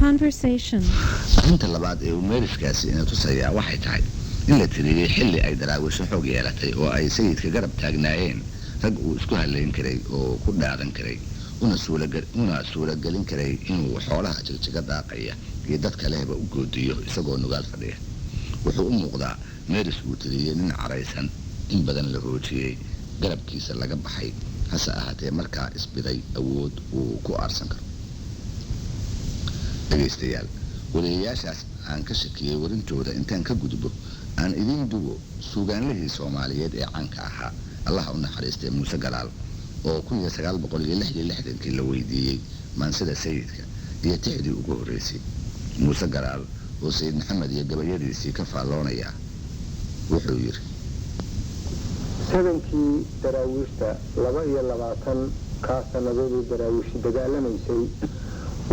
Conversation. Arrinta labaad ee uu meeriskaasi ina tusayaa waxay tahay in la tiriyey xilli ay daraawiisho xoog yeelatay oo ay sayidka garab taagnaayeen rag uu isku hallayn karay oo ku dhaadan karay, una suuragelin karay inuu xoolaha jigjiga daaqaya iyo dadka lehba u goodiyo isagoo nugaal fadhiya. Wuxuu u muuqdaa meeris uu tiriyey nin caraysan, in badan la hoojiyey, garabkiisa laga baxay, hase ahaatee markaa isbiday awood uu ku aarsan karo. Dhegaystayaal, wariyayaashaas aan ka shakiyey warintooda intaan ka gudbo, aan idiin dugo suugaanlihii Soomaaliyeed ee caanka ahaa, Allaha u naxariistay, Muuse Galaal, oo 1966kii la weydiiyey maansida sayidka iyo tixdii ugu horreysay. Muuse Galaal oo Sayid Maxamed iyo gabayadiisii ka faalloonaya wuxuu yidhi: Sadankii daraawiishta, 22 kaa sannadoodii daraawiishi dagaalamaysay,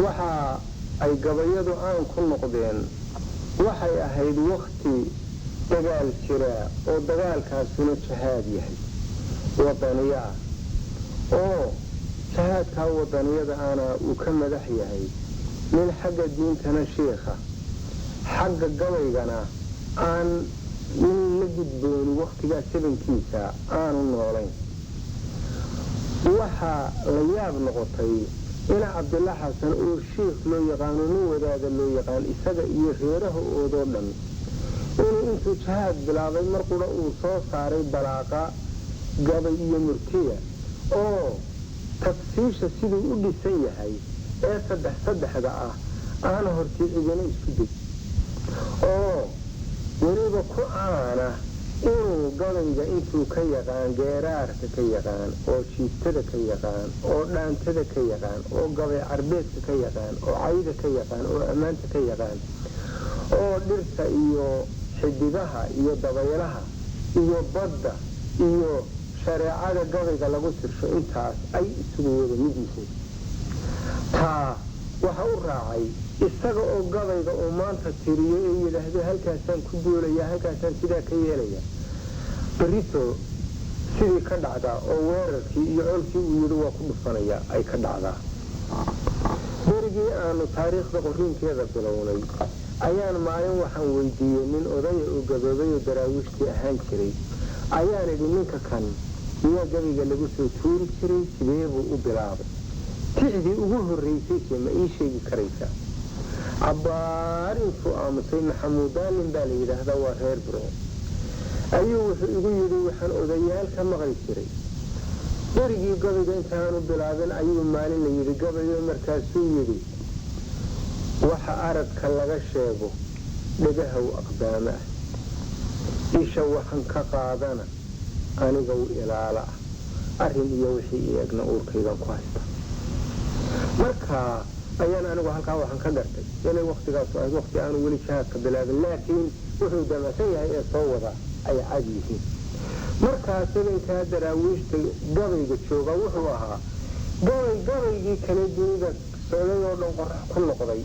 waxa ay gabayadu caan ku noqdeen waxay ahayd wakhti dagaal jiraa oo dagaalkaasuna jahaad yahay wadaniyo ah, oo jahaadkaa wadaniyada ana uu ka madax yahay nin xagga diintana shiikha, xagga gabaygana aan nin la gudbooni wakhtigaa sabankiisa aanu noolayn. Waxaa la yaab noqotay in Cabdilla Xasan oo shiikh loo yaqaano, nin wadaada loo yaqaan, isaga iyo reeraha oodoo dhan, inuu intuu jahaad bilaabay mar qura uu soo saaray balaaqa gabay iyo murtiya oo tafsiisha siduu u dhisan yahay ee saddex saddexda ah aan hortii cidina isku day, oo weliba ku caana inuu gabayga intuu ka yaqaan, geeraarka ka yaqaan, oo jiiftada ka yaqaan, oo dhaantada ka yaqaan, oo gabay carbeedka ka yaqaan, oo cayda ka yaqaan, oo ammaanta ka yaqaan, oo dhirta iyo xidigaha iyo dabaylaha iyo badda iyo shareecada gabayga lagu tirsho intaas ay isugu wada mid yihiin. Taa waxa u raacay isaga oo gabayga uu maanta tiriyo ee yidhaahdo halkaasaan ku duulaya, halkaasaan sidaa ka yeelaya, berito sidii ka dhacdaa oo weerarkii iyo colkii uu yidhi waa ku dhufanaya ay ka dhacdaa. Berigii aanu taariikhda qoriinkeeda bilownay ayaan maalin waxaan weydiiyey nin odaya oo gaboobay oo daraawiishtii ahaan jiray. Ayaan idhi, ninka kan miyaa gabayga lagu soo tuuri jiray? Sidee buu u bilaabay? Tixdii ugu horraysay se ma ii sheegi karaysaa? Cabbaar intuu aamusay, Maxamuudaalin baa la yidhaahdaa, waa reer Burco, ayuu wuxuu igu yidhi, waxaan odayaal ka maqli jiray berigii gabayga intaanu bilaabin ayuu maalin la yidhi gabayo, markaasuu yidhi, waxa aradka laga sheego dhagahow aqdaamo ah, isha waxaan ka qaadana anigow ilaala ah, arrin iyo wixii i egna uurkaygan ku haysta. Markaa ayaan anigu halkaa waxaan ka gartay inay waktigaasu ahayd wakti aanu weli jihaadka bilaabin, laakiin wuxuu damacsan yahay ee soo wada ay cad yihiin. Markaa sabankaa daraawiishta gabayga jooga wuxuu ahaa gabay gabaygii kale dunida socday oo dhan qorax ku noqday,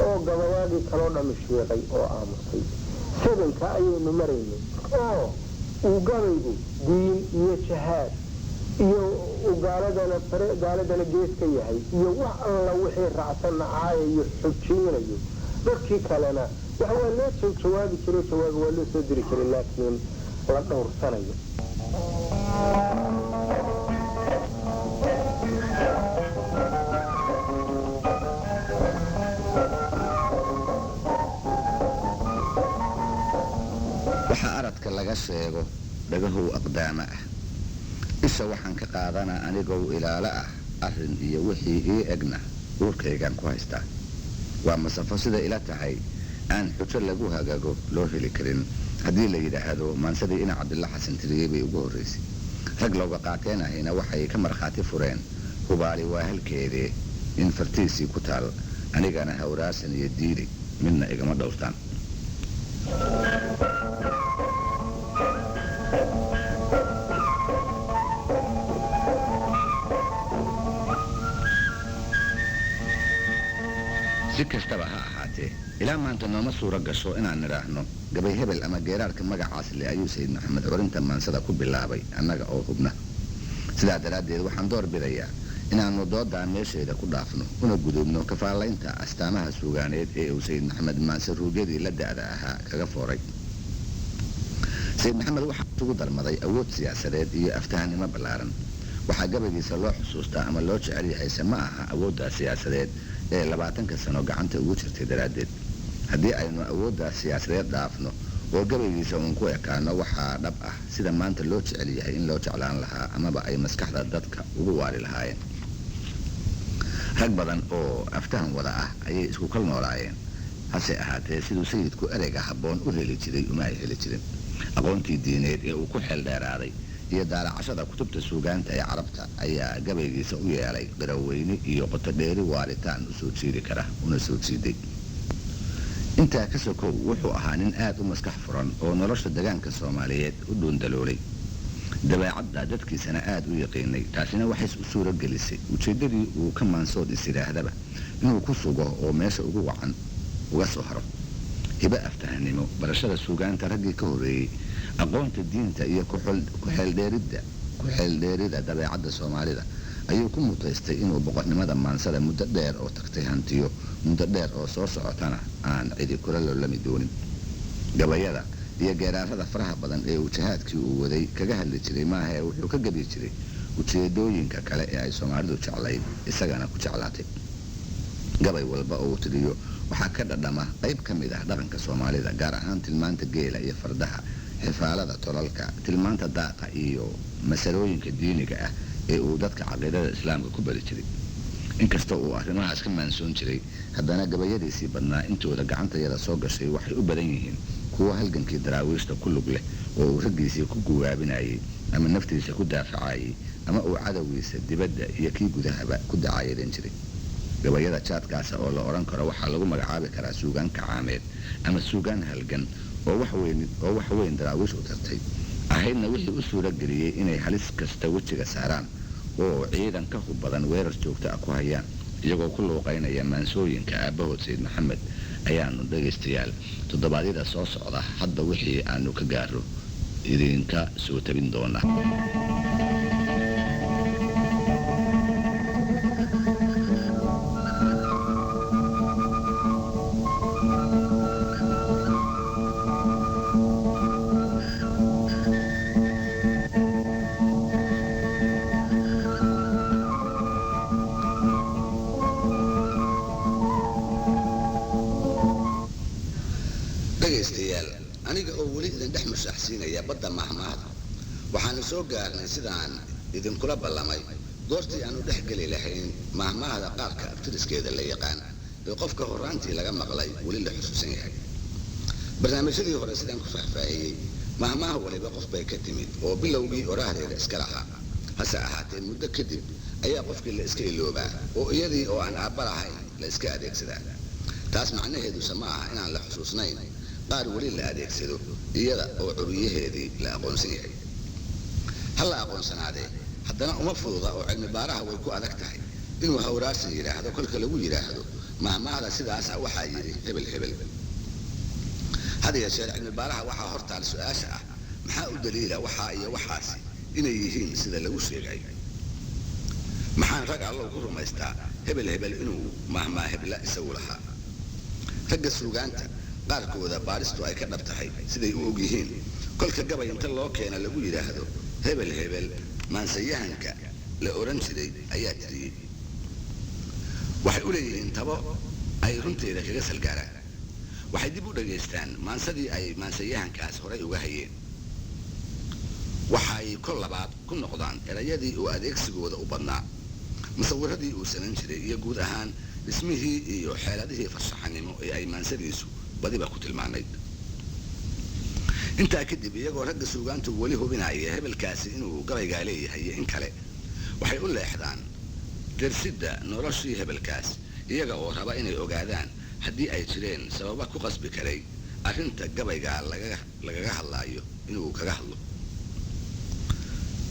oo gabayaagii kaloo dhammi shiiqay oo aamusay. Sabanka ayaynu maraynay oo uu gabaygu diin iyo jahaad iyo gaaladana gaaladana gees ka yahay iyo wax alla wixii raacsan nacaayayo xujiynayo. Dadkii kalena wax waa loo jawaabi jiro, jawaabi waa loo soo diri jiray, laakiin la dhowrsanayo. Waxa aradka laga sheego dhagahow aqdaama ah, isha waxaan ka qaadana anigow ilaalo ah, arrin iyo wixii ii egna uurkaygaan ku haystaa. Waa masafo sida ila tahay aan xujo lagu hagago loo heli karin haddii la yidhaahdo maansadii ina Cabdilla Xasan tiriyey bay ugu horraysay. Rag looga qaateen ahina waxay ka markhaati fureen, hubaali waa halkeedee, in fartiisii ku taal, anigana hawraasan iyo diili midna igama dhowrtaan. Si kastaba ha ahaatee, ilaa maanta nooma suuro gasho inaan nidhaahno gabay hebel ama geeraarka magacaas le ayuu Sayid Maxamed curinta maansada ku bilaabay annaga oo hubna. Sidaa daraaddeed waxaan door bidayaa Inaannu dooddaa meesheeda ku dhaafno una gudubno kafaalaynta astaamaha suugaaneed ee uu Sayid Maxamed maanse ruugyadii la da'da ahaa kaga fooray. Sayid Maxamed waxaa isugu darmaday awood siyaasadeed iyo aftahanimo ballaaran. Waxaa gabaygiisa loo xusuustaa ama loo jecel yahayse ma aha awooddaa siyaasadeed ee 20-ka sano gacanta ugu jirtay daraaddeed. Haddii aynu awooddaa siyaasadeed dhaafno oo gabaygiisa uun ku ekaano, waxaa dhab ah sida maanta loo jecel yahay in loo jeclaan lahaa amaba ay maskaxda dadka ugu waari lahaayeen. Rag badan oo aftahan wada ah ayay isku kal noolaayeen, hase ahaatee siduu sayidku ereyga habboon u heli jiray uma ay heli jirin. Aqoontii diineed ee uu ku xeel dheeraaday iyo daalacashada kutubta suugaanta ee Carabta ayaa gabaygiisa u yeelay qiraweyne iyo qotodheeri waaritaan u soo jiidi kara una soo jiiday. Intaa ka sokow wuxuu ahaa nin aad u maskax furan oo nolosha degaanka Soomaaliyeed u dhuundaloolay, dabeecadda dadkiisana aad u yaqiinay. Taasina waxay u suuro gelisay ujeeddadii uu ka maansood is yidhaahdaba inuu ku sugo oo meesha ugu wacan uga soo haro. Hibo aftahanimo, barashada suugaanta raggii ka horreeyey, aqoonta diinta iyo ku xeeldheerida dabeecadda Soomaalida ayuu ku mutaystay inuu boqornimada maansada muddo dheer oo tagtay hantiyo, muddo dheer oo soo socotana aan cidi kula lolami doonin. Gabayada iyo geeraarada faraha badan ee uu jihaadkii uu waday kaga hadli jiray maahae wuxuu ka gebi jiray ujeedooyinka kale ee ay Soomaalidu jeclayd isagana ku jeclaatay. Gabay walba oo uu tiriyo waxaa ka dhadhama qayb ka mid ah dhaqanka Soomaalida, gaar ahaan tilmaanta geela iyo fardaha, xifaalada tolalka, tilmaanta daaqa iyo masalooyinka diiniga ah ee uu dadka caqiidada islaamka ku bari jiray. Inkastoo uu arrimahaas ka maansoon jiray, haddana gabayadiisii badnaa intooda gacantayada soo gashay waxay u badan yihiin kuwo halgankii daraawiishta ku lug leh oo uu raggiisii ku guwaabinayay ama naftiisa ku daafacayay ama uu cadowgiisa dibadda iyo kii gudahaba ku dacaayadan jiray. Gabayada jaadkaasa oo la odhan karo waxaa lagu magacaabi karaa suugaan kacaameed ama suugaan halgan oo wax weyn daraawiish u tartay, ahaydna wixii u suuro geliyey inay halis kasta wejiga saaraan oo ciidan ka hub badan weerar joogto ah ku hayaan iyagoo ku luuqaynaya maansooyinka aabbahood Sayid Maxamed. Ayaanu dhegaystayaal toddobaadyada soo socda hadba wixii aanu ka gaaro idinka soo tabin doonaa. Dhegaystayaal, aniga oo weli idin dhex mushaaxsiinaya badda mahmaahda, waxaanu soo gaarnay sidaan idinkula ballamay goortii aanu dhex geli lahayn mahmaahda qaarka abtiriskeeda la yaqaan ee qofka horraantii laga maqlay weli la xusuusan yahay. Barnaamijyadii hore sidaan ku faahfaahiyey, mahmaah waliba qof bay ka timid oo bilowgii oraahdeeda iska lahaa, hase ahaatee muddo kadib ayaa qofkii la iska iloobaa oo iyadii oo aan aabba lahayn la iska adeegsadaa. Taas macnaheeduse ma aha inaan la xusuusnayn qaar weli la adeegsado iyada oo curiyaheedii la aqoonsan yahay. Ha la aqoonsanaadee, haddana uma fududa oo cilmi baaraha way ku adag tahay inuu hawraarsan yidhaahdo kolka lagu yidhaahdo mahmaahda sidaasa waxaa yidhi hebel hebel. Had yeeshee cilmi baaraha waxaa hortaal su-aasha ah, maxaa u daliila waxaa iyo waxaasi inay yihiin sida lagu sheegayo? Maxaan rag allow ku rumaystaa hebel hebel inuu mahmaa hebla isagu lahaa? Ragga suugaanta qaarkooda baaristu ay ka dhab tahay siday u og yihiin, kolka gabay inta loo keena lagu yidhaahdo hebel hebel maansayahanka la odhan jiray ayaa tiriyey, waxay u leeyihiin tabo ay runteeda kaga salgaaraan. Waxay dib u dhagaystaan maansadii ay maansayahankaas horay uga hayeen. Waxay kol labaad ku noqdaan erayadii uu adeegsigooda u badnaa, musawiradii uu samayn jiray iyo guud ahaan dhismihii iyo xeeladihii farshaxanimo ee ay maansadiisu badiba ku tilmaanayd. Intaa kadib, iyagoo ragga suugaantu weli hubinaya hebelkaasi inuu gabaygaa leeyahay iyo in kale, waxay u leexdaan dersidda noloshii hebelkaas, iyaga oo raba inay ogaadaan haddii ay jireen sababa ku qasbi karay arrinta gabaygaa lagaga hadlaayo inuu kaga hadlo.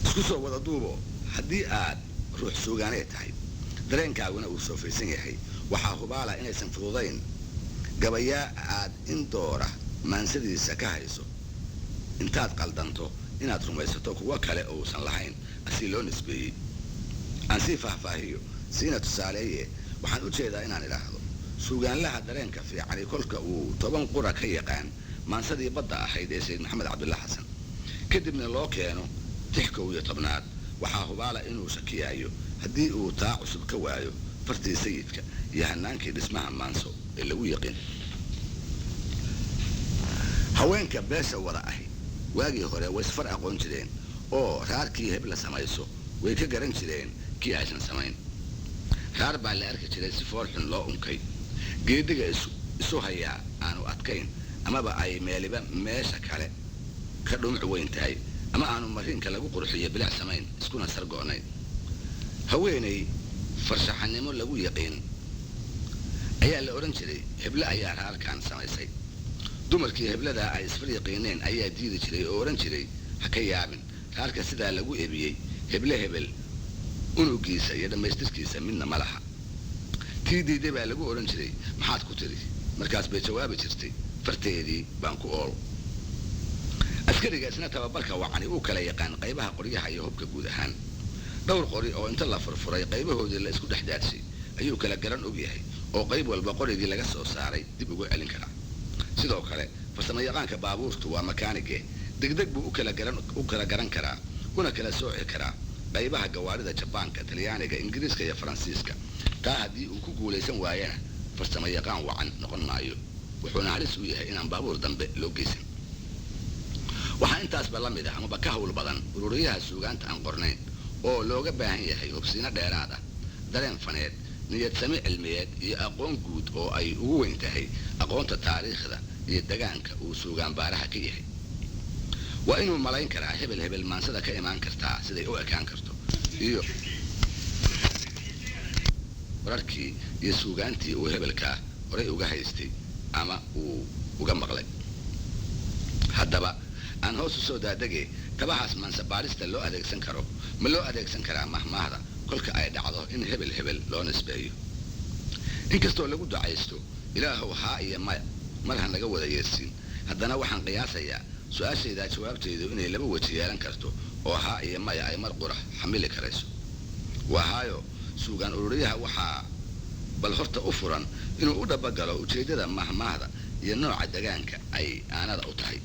Isku soo wada duubo, haddii aad ruux suugaaneed tahay, dareenkaaguna uu soofaysan yahay, waxaa hubaala inaysan fududayn gabayaa aad in doora maansadiisa ka hayso intaad qaldanto inaad rumaysato kuwo kale oo uusan lahayn asii loo nisbeeyey. Aan sii faahfaahiyo, siina tusaaleeye. Waxaan u jeedaa inaan idhaahdo, suugaanlaha dareenka fiicani kolka uu 10 qura ka yaqaan maansadii badda ahayd ee Sayid Maxamed Cabdulla Xasan, kadibna loo keeno tix 11aad, waxaa hubaala inuu shakiyaayo haddii uu taa cusub ka waayo fartii sayidka iyo hanaankii dhismaha maanso ee lagu yaqiin. Haweenka beesha wada ahi waagii hore way isfar aqoon jireen, oo raarkii hebla samayso way ka garan jireen kii aysan samayn. Raar baa la arki jiray si fool xun loo unkay, geediga isu hayaa aanu adkayn, amaba ay meeliba meesha kale ka dhumuc weyn tahay, ama aanu mariinka lagu qurxiyo bilic samayn iskuna sargo'nayn. Haweenay farshaxanimo lagu yaqiin ayaa la odhan jiray heble ayaa raarkan samaysay. Dumarkii hebladaa ay isfar yaqiineen ayaa diidi jiray oo odhan jiray, ha ka yaabin raarka sidaa lagu ebiyey, heble hebel unugiisa iyo dhammaystirkiisa midna ma laha. Tii diiday baa lagu odhan jiray, maxaad ku tidhi? Markaas bay jawaabi jirtay, farteedii baan ku ool. Askariga isna tababarka wacani uu kala yaqaan qaybaha qoryaha iyo hubka guud ahaan. Dhowr qori oo inta la furfuray qaybahoodii la isku dhex daadshay ayuu kala garan og yahay, oo qayb walba qorigii laga soo saaray dib ugu celin karaa. Sidoo kale farsamo yaqaanka baabuurtu waa makaanige, degdeg buu u kala garan karaa una kala sooci karaa qaybaha gawaarida Jabaanka, Talyaaniga, Ingiriiska iyo Faransiiska. Taa haddii uu ku guulaysan waayana farsamo yaqaan wacan noqon maayo, wuxuuna halis u yahay inaan baabuur dambe loo geysan. Waxaa intaasba la mid ah amaba ka hawl badan ururiyaha suugaanta aan qornayn, oo looga baahan yahay hubsiino dheeraad ah, dareen faneed, niyadsami cilmiyeed iyo aqoon guud oo ay ugu weyn tahay aqoonta taariikhda iyo degaanka uu suugaan baaraha ka yahay. Waa inuu malayn karaa hebel hebel maansada ka imaan kartaa siday u ekaan karto, iyo wararkii iyo suugaantii uu hebelkaa horay uga haystay ama uu uga maqlay. Haddaba aan hoos u soo daadege, tabahaas maansabaarista loo adeegsan karo ma loo adeegsan karaa mahmaahda kolka ay dhacdo in hebel hebel loo nisbeeyo? Inkastoo lagu ducaysto ilaahow haa iyo maya mar ha naga wada yeersiin, haddana waxaan qiyaasayaa su-aashaydaa jawaabteedu inay laba weji yeelan karto, oo haa iyo maya ay mar qura xamili karayso. Waa haayo, suugaan ururiyaha waxaa bal horta u furan inuu u dhabagalo ujeeddada mahmaahda iyo nooca degaanka ay aanada u tahay.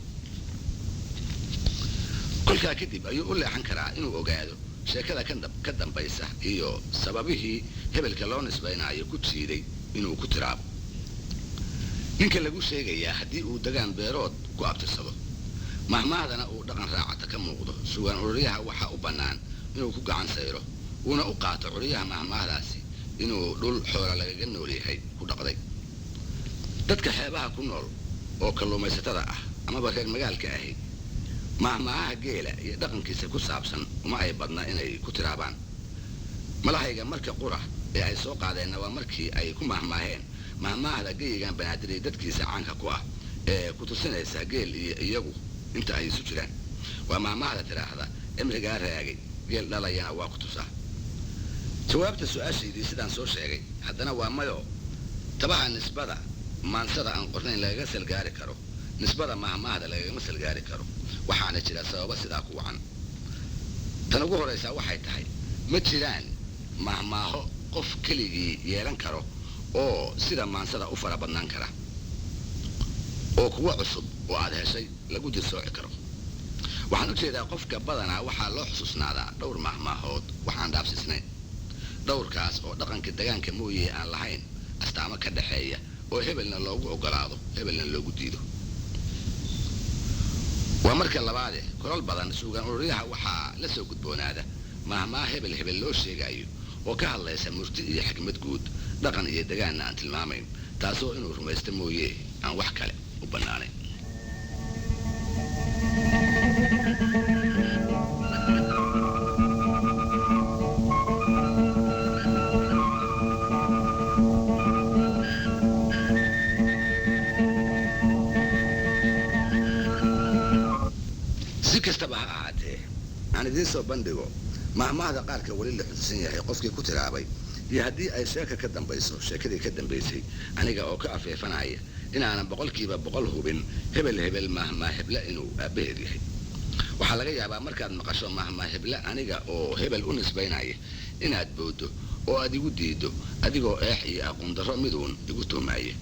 Kolkaa kadib ayuu u leexan karaa inuu ogaado sheekada ka dambaysa iyo sababihii hebelka loo nisbaynaayo ku jiiday inuu ku tiraabo. Ninka lagu sheegayaa haddii uu degaan beerood ku abtirsado, mahmaahdana uu dhaqan raacata ka muuqdo, sugaan ururiyaha waxaa u bannaan inuu ku gacan sayro, uuna u qaato curiyaha mahmaahdaasi inuu dhul xoola lagaga nool yahay ku dhaqday. Dadka xeebaha ku nool oo kalluumaysatada ah amaba reer magaalka ahi mahmaahaha geela iyo dhaqankiisa ku saabsan uma ay badna inay ku tiraabaan. Malahayga marka qura ee ay soo qaadeenna waa markii ay ku mahmaaheen mahmaahda geyigan Banaadirey dadkiisa caanka ku ah ee ku tusinaysa geel iyo iyagu inta ay isu jiraan. Waa mahmaahda tidhaahda, cimrigaa raagay geel dhalayana waa ku tusaa. Jawaabta su-aashaydii sidaan soo sheegay haddana waa mayo. Tabaha nisbada maansada aan qornayn lagaga salgaari karo, nisbada mahmaahda lagagama salgaari karo, waxaana jira sababo sidaa ku wacan. Tan ugu horraysaa waxay tahay, ma jiraan mahmaaho qof keligii yeelan karo oo sida maansada u fara badnaan kara, oo kuwa cusub oo aad heshay lagu dirsooci karo. Waxaan u jeedaa, qofka badanaa waxaa loo xusuusnaadaa dhowr mahmaahood waxaan dhaafsiisnayn, dhowrkaas oo dhaqanka degaanka mooye aan lahayn astaamo ka dhexeeya oo hebelna loogu ogolaado hebelna loogu diido. Waa marka labaade, kolal badan suugaan ururiyaha waxaa la soo gudboonaada mahmaa hebel hebel loo sheegayo oo ka hadlaysa murti iyo xikmad guud, dhaqan iyo degaanna aan tilmaamayn, taasoo inuu rumaysto mooye aan wax kale u bannaanayn. Si kastaba ha ahaatee, aan idiin soo bandhigo mahmaahda qaarka weli la xusuusan yahay qofkii ku tiraabay iyo haddii ay sheeka ka dambayso sheekadii ka dambaysay, aniga oo ka afeefanaya inaanan 100% hubin hebel hebel mahmaa heble inuu aabbaheed yahay. Waxaa laga yaabaa markaad maqasho mahma heble aniga oo hebel u nisbaynaya inaad booddo oo aad igu diiddo, adigoo eex iyo aqoondarro miduun igu tuhmaaya,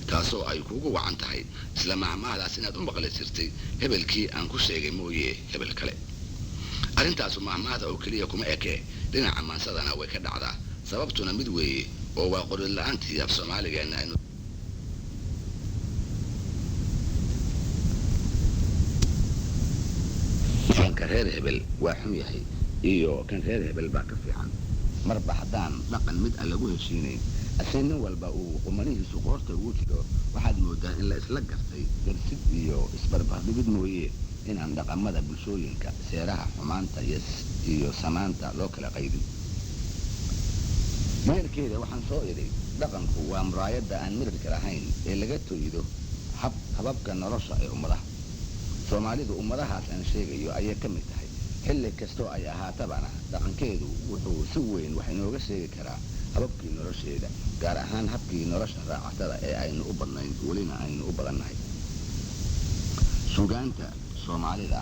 taasoo ay kuugu wacan tahay isla mahmaahdaas inaad u maqli jirtay hebelkii aan ku sheegay mooye hebel kale. Arrintaasu mahmaahda oo keliya kuma ekee, dhinaca maansadana way ka dhacdaa. Sababtuna mid weeye oo waa qorid la-aantii af Soomaaligeenna aynu Kanka reer hebel waa xun yahay iyo kan reer hebel baa ka fiican. Marba haddaan dhaqan mid aan lagu heshiinayn, ase nin walba uu qumanihiisu qoorta ugu jiro, waxaad moodaa in la isla gartay darsid iyo isbarbardhigid mooye inaan dhaqamada bulshooyinka seeraha xumaanta iyo samaanta loo kala qaydin. Meelkeeda waxaan soo idhi, dhaqanku waa muraayadda aan mirirka lahayn ee laga toydo hababka nolosha ee ummadaha. Soomaalidu ummadahaas aan sheegayo ayay ka mid tahay. Xilli kastoo ay ahaatabana dhaqankeedu wuxuu si weyn wax inooga sheegi karaa hababkii nolosheeda, gaar ahaan habkii nolosha raacatada ee aynu u badnayn, welina aynu u badannahay. Sugaanta Soomaalida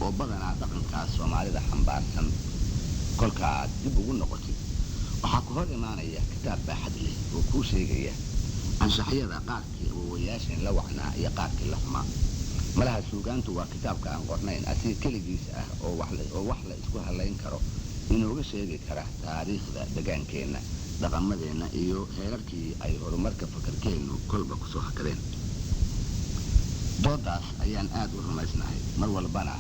oo badanaa dhaqankaas Soomaalida xambaarsan kolkaaad dib ugu noqotid, waxaa ku hor imaanaya kitaab baaxad leh oo kuu sheegaya anshaxyada qaarkii awowayaasheen la wacnaa iyo qaarkii la xumaa. Malaha suugaantu waa kitaabka aan qornayn asiga keligiis ah oo wax la isku hallayn karo inooga sheegi kara taariikhda degaankeenna, dhaqamadeenna iyo heerarkii ay horumarka fakarkeennu kolba kusoo hakadeen. Doodaas ayaan aad u rumaysnahay. Mar walbana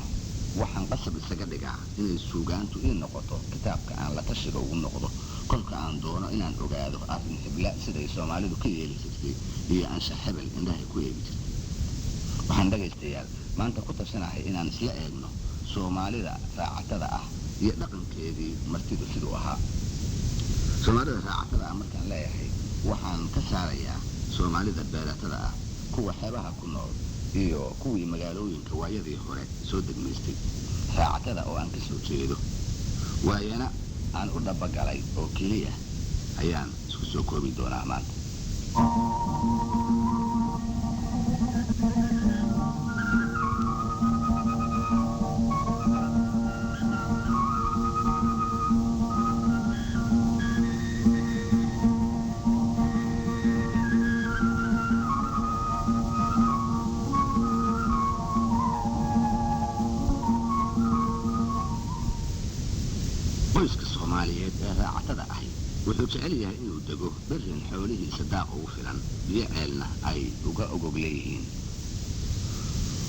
waxaan qasab isaga dhigaa inay suugaantu ii noqoto kitaabka aan la tashiga ugu noqdo kolka aan doono inaan ogaado arrin hebla siday Soomaalidu ka yeeli jirtay iyo anshax hebel indhahay ku eegi jirtay. Waxaan dhagaystayaal maanta ku tashanahay inaan isla eegno Soomaalida raacatada ah iyo dhaqankeedii martidu siduu ahaa. Soomaalida raacatada ah markaan leeyahay, waxaan ka saarayaa Soomaalida beeratada ah, kuwa xeebaha ku nool iyo kuwii magaalooyinka waayadii hore soo degmaystay. Raacatada oo aan ka soo jeedo, waayana aan u dhabagalay oo keliya ayaan isku soo koobi doonaa maanta. Qoyska Soomaaliyeed ee raacatada ahi wuxuu jecel yahay inuu dego berrin xoolihiisa daaq ugu filan, biyo ceelna ay uga ogog leeyihiin.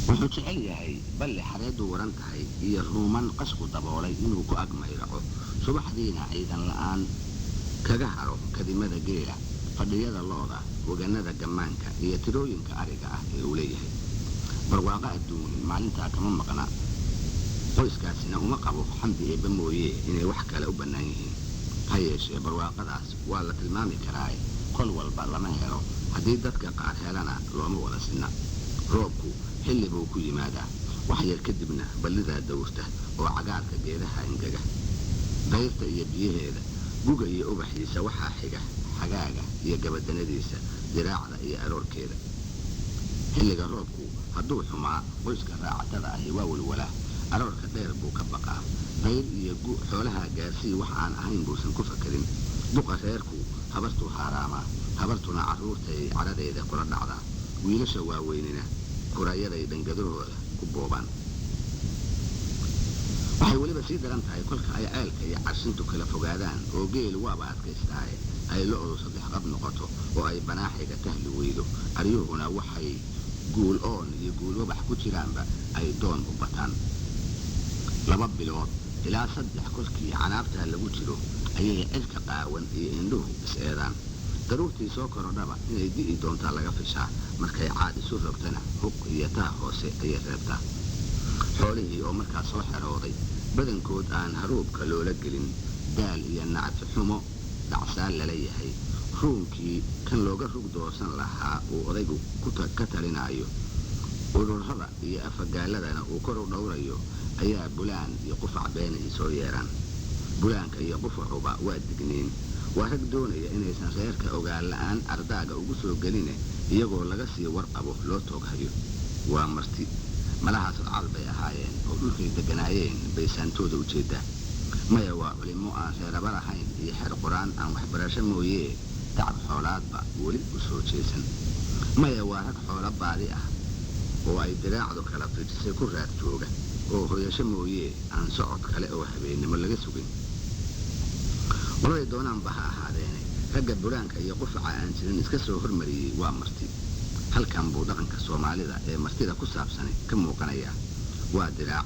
Wuxuu jecel yahay balli xareeddu waran tahay iyo ruuman qashku daboolay inuu ku agmayraco, subaxdiina ciidan la'aan kaga haro kadimada geela, fadhiyada lo'da, waganada gammaanka iyo tirooyinka ariga ah ee uu leeyahay. Barwaaqo adduun maalintaa kama maqna, qoyskaasina uma qabo xamdi eebba mooye inay wax kale u bannaan yihiin. Ha yeeshee barwaaqadaas waa la tilmaami karaae kol walba lama helo, haddii dadka qaar helana looma wada sinna. Roobku xilli buu ku yimaadaa, wax yar kadibna ballidaa dawrta oo cagaarka geedaha engega. Dayrta iyo biyaheeda, guga iyo ubaxiisa waxaa xiga xagaaga iyo gabadanadiisa, diraacda iyo aroorkeeda. Xilliga roobku hadduu xumaa, qoyska raacatada ahi waa walwalaa, aroorka dheer buu ka baqaa. Dayr iyo gu xoolaha gaarsii wax aan ahayn buusan ku fakerin. Duqa reerku habartuu haaraamaa, habartuna carruurtay cadhadeeda kula dhacdaa, wiilasha waaweynina kurayaday dhangadahooda ku boobaan. Waxay weliba sii daran tahay kolka ay ceelka iyo carshintu kala fogaadaan oo geelu waaba adkaystaaye ay lo-du saddex qab noqoto oo ay banaaxiga tahli weydo, aryuhuna waxay guul oon iyo guul wabax ku jiraanba ay doon u bataan. 2 bilood ilaa 3 kolkii canaabtaa lagu jiro ayay cirka qaawan iyo indhuhu is-eedaan. Daruurtii soo korodhaba inay di'i doontaa laga fishaa, markay caad isu rogtana huq iyo taa hoose ayay reebtaa. Xoolihii oo markaa soo xerooday, badankood aan haruubka loola gelin, daal iyo nacfi xumo dhacsaal lala yahay, ruunkii kan looga rug doorsan lahaa uu odaygu ka talinaayo, ururada iyo afagaaladana uu kor u dhowrayo, ayaa bulaan iyo qufac beenahi soo yeeraan. Bulaanka iyo qufacuba waa digniin. Waa rag doonaya inaysan reerka ogaan la'aan ardaaga ugu soo geline, iyagoo laga sii warqabo loo tooghayo. Waa marti. Malaha sodcaal bay ahaayeen oo dhulkay degganaayeen bay saantooda u jeeddaa. Maya, waa culimmo aan reeraba lahayn iyo xer qur-aan aan waxbarasho mooyee tacab xoolaadba weli u soo jeesan. Maya, waa rag xoolo baadi ah oo ay diraacdu kala fijisay ku raad jooga oo hoyasho mooyee aan socod kale oo habeennimo laga sugin. Qoladay doonaanba ha ahaadeene, ragga buraanka iyo qufaca aan jirin iska soo hormariyey waa marti. Halkan buu dhaqanka Soomaalida ee martida ku saabsani ka muuqanayaa. Waa diraac,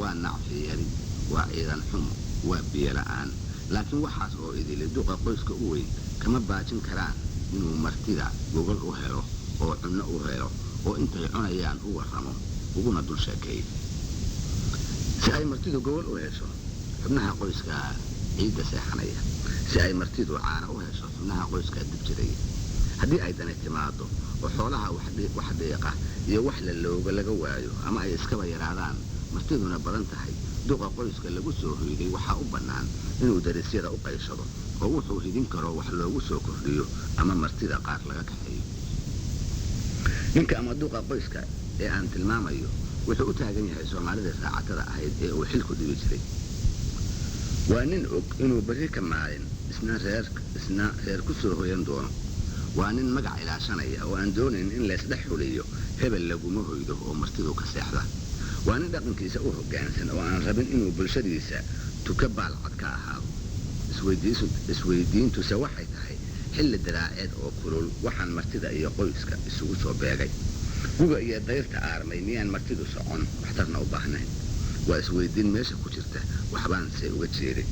waa nacfiyari, waa ciidan xumo, waa biyola'aan, laakiin waxaas oo idili duqa qoyska u weyn kama baajin karaan inuu martida gogol u helo oo cunno u helo oo intay cunayaan u warramo uguna dul sheekeeyo. Si ay martidu gogol u hesho, xubnaha qoyskaa ciidda seexanaya. Si ay martidu caano u hesho, xubnaha qoyskaa dib jiraya. Haddii ay dani timaado oo xoolaha wax dhiiqa iyo wax la looga laga waayo ama ay iskaba yaraadaan, martiduna badan tahay, duqa qoyska lagu soo hoyday waxaa u bannaan inuu darisyada u qayshado oo wuxuu hidin karo wax loogu soo kordhiyo ama martida qaar laga kaxeeyo. Ninka ama duqa qoyska ee aan tilmaamayo wuxuu u taagan yahay Soomaalida raacatada ahayd ee uu xilku dhibi jiray. Waa nin og inuu berri ka maalin isna reer ku soo hoyan doono. Waa nin magac ilaashanaya oo aan doonayn in laysdhex xuliyo hebel laguma hoydo oo martidu ka seexda. Waa nin dhaqankiisa u hoggaansan oo aan rabin inuu bulshadiisa tuka baalcad ka ahaado. Isweydiintuse waxay tahay, xilli diraaceed oo kulul waxaan martida iyo qoyska isugu soo beegay, guga iyo dayrta aarmay, miyaan martidu socon waxtarna u baahnayn? Waa isweydiin meesha ku jirta, waxbaan se uga jeeday.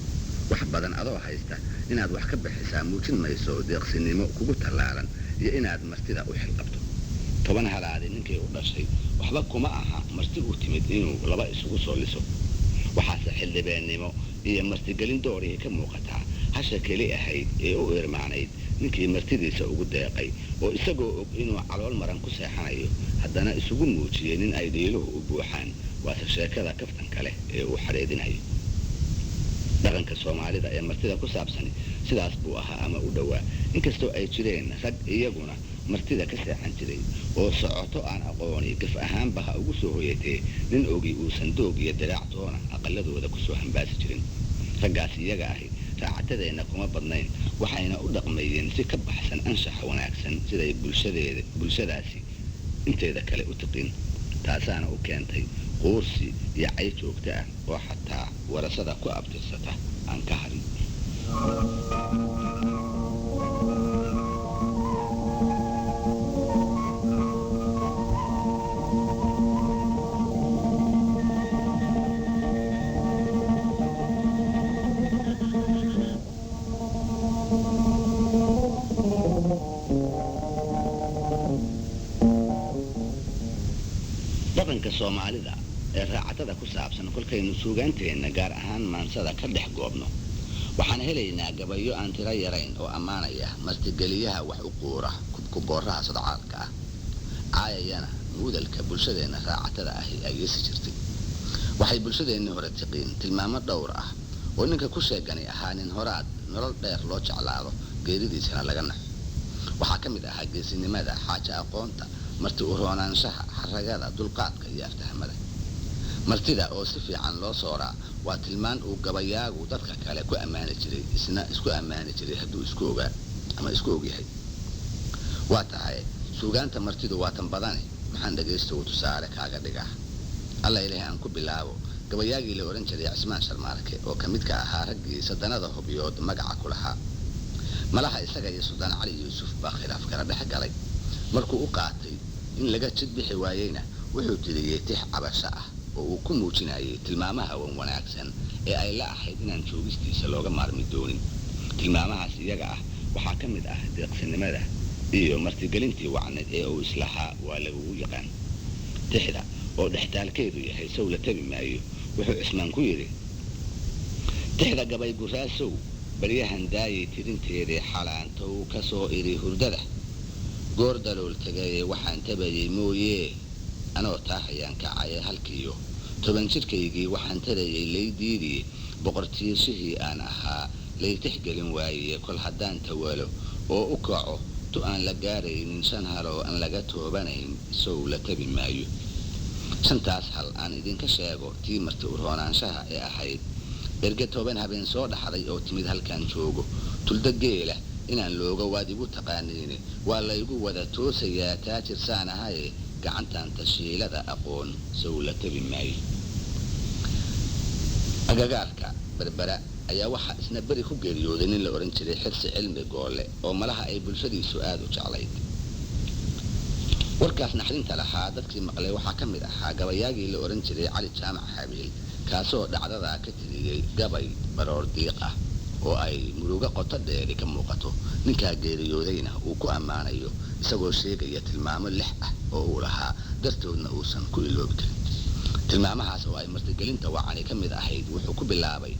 Wax badan adoo haysta inaad wax ka bixisaa muujin mayso deeqsinimo kugu tallaalan iyo inaad martida u xilqabto. 10 halaadi ninkii u dhashay waxba kuma aha marti u timid inuu laba isugu soo liso. Waxaase xildhibeennimo iyo martigelin doorihii ka muuqataa hasha keli ahayd ee u irmaanayd ninkii martidiisa ugu deeqay, oo isagoo og inuu calool maran ku seexanayo haddana isugu muujiyey nin ay dhiiluhu u buuxaan. Waase sheekada kaftanka leh ee uu xadheedinayo. Dhaqanka Soomaalida ee martida ku saabsani sidaas buu ahaa ama u dhowaa, inkastoo ay jireen rag iyaguna martida ka seexan jiray oo socoto aan aqooni gaf ahaanba ha ugu soo hoyatee nin ogi uusan doog iyo diraac toona aqaladooda kusoo hambaasi jirin. Raggaas iyaga ahi raacatadeenna kuma badnayn, waxayna u dhaqmayeen si ka baxsan anshaxa wanaagsan siday bulshadeeda bulshadaasi inteeda kale u tiqin. Taasaana u keentay quursi iyo cay joogto ah oo xataa warasada ku abtirsata aan ka harin. Dhaqanka Soomaalida ee raacatada ku saabsan kolkaynu suugaanteenna, gaar ahaan maansada, ka dhex goobno, waxaan helaynaa gabayo aan tiro yarayn oo ammaanaya martigeliyaha wax u quura kubkubooraha sodcaalka ah, caayayana muudalka bulshadeenna raacatada ahi ay yeesi jirtay. Waxay bulshadeennii hore tiqiin tilmaamo dhowr ah oo ninka ku sheegani ahaa nin horaad nolol dheer loo jeclaado, geeridiisana laga naxo. Waxaa ka mid ahaa geesinimada, xaaja aqoonta, marti u roonaanshaha, xaragada, dulqaadka iyo aftahamada. Martida oo si fiican loo sooraa waa tilmaan uu gabayaagu dadka kale ku ammaani jiray, isna isku ammaani jiray hadduu isku ogaa ama isku ogyahay. Waa tahay suugaanta martidu waa tan badane, maxaan dhagaystow tusaale kaaga dhigaa? Alla ilaahay, aan ku bilaabo gabayaagii la odhan jiray Cismaan Sharmaarke oo ka mid ka ahaa raggii sadanada Hobyood magaca ku lahaa. Malaha isaga iyo Suldaan Cali Yuusuf baa khilaaf kala dhex galay. Markuu u qaatay in laga jid bixi waayeyna, wuxuu tiriyey tix cabasho ah oo uu ku muujinayay tilmaamaha wan wanaagsan ee ay la ahayd inaan joogistiisa looga maarmi doonin. Tilmaamahaas iyaga ah waxaa ka mid ah deeqsinimada iyo martigelintii wacneed ee uu islahaa waa lagugu yaqaan. Tixda oo dhextaalkeedu yahay sow la tabi maayo, wuxuu Cismaan ku yidhi: Tixda gabay guraasow baryahan daayay tirinteedii, xalaantow ka soo idhi hurdada goor dalool tagaye, waxaan tabayey mooyee anoo taahayaan kacaye, halkiiyo 10 jirkaygii waxaan tarayay laydiidii, boqortiirshihii aan ahaa laytixgelin waaye. Kol haddaan tawalo oo u kaco tu aan la gaaraynin, shan haloo aan laga toobanayn, sow la tabi maayo. Shantaas hal aan idinka sheego tii marti uroonaanshaha ee ahayd erge 10 habeen soo dhaxday oo timid halkaan joogo tulda geela inaan looga waad igu taqaaniine waa laygu wada toosayaa taajir saan ahaye gacantan tashiilada aqoon sow la tabi maayo. Agagaarka Berbera ayaa waxaa isna beri ku geeriyooday nin la odhan jiray Xirsi Cilmi Goolle oo malaha ay bulshadiisu aada u jeclayd. Warkaas naxdinta lahaa dadkii maqlay waxaa ka mid ahaa gabayaagii la odhan jiray Cali Jaamac Habiil, kaasoo dhacdadaa ka tiriyey gabay baroor diiq ah oo ay murugo qoto dheeri ka muuqato, ninkaa geeriyoodayna uu ku ammaanayo isagoo sheegaya tilmaamo 6 ah oo uu lahaa dartoodna uusan ku iloobi karin. Tilmaamahaas oo ay martigelinta wacani ka mid ahayd wuxuu ku bilaabay